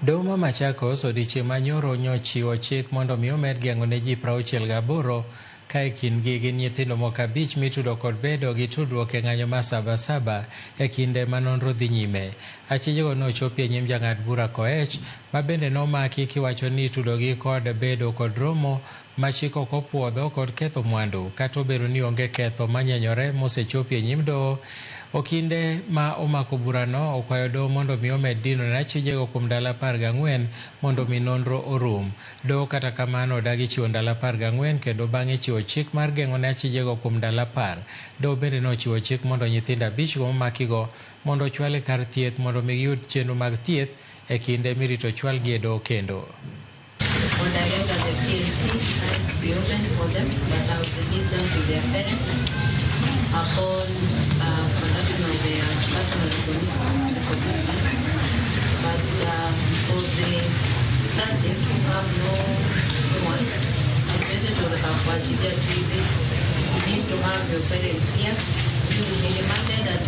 Doho ma Machakos odiechieng' ma nyoro nyochiwo chik mondo mi omed geng'o ne ji 68 ka e kindgi gin nyithindo moko 5 mitudo kod bedo gi tudruok e ng'anyo ma Saba Saba e kinde ma nonro dhi nyime. Achijego nochopi e nyim jang'ad bura Koech ma bende nomaki kiwacho ni itudogi kod bedo kod romo ma chik ok opuodho kod ketho mwandu. Kata obedo ni onge ketho manyenyore mosechopi e nyim doho, okinde ma omako burano okwayo doho mondo mi omed dino ne achijego kuom ndalo 14 mondo mi nonro orum. Doho kata kamano odagi chiwo ndalo 14 kendo bang'e chiwo chik mar geng'o ne achijego kuom ndalo 10. Doho bende nochiwo chik mondo nyithindo 5 go momakigo mondo ochwal e kar thieth mondo mi giyud chenro mag thieth e kinde mirito chwalgi e doho kendo. On arrival at the PLC, eyes be open for them, but I will release them to their parents upon production of their personal recognitions. But for the subject who have no one, hatuwezi tukakuachilia tu hivi. You need to have your parents here. You will be remanded at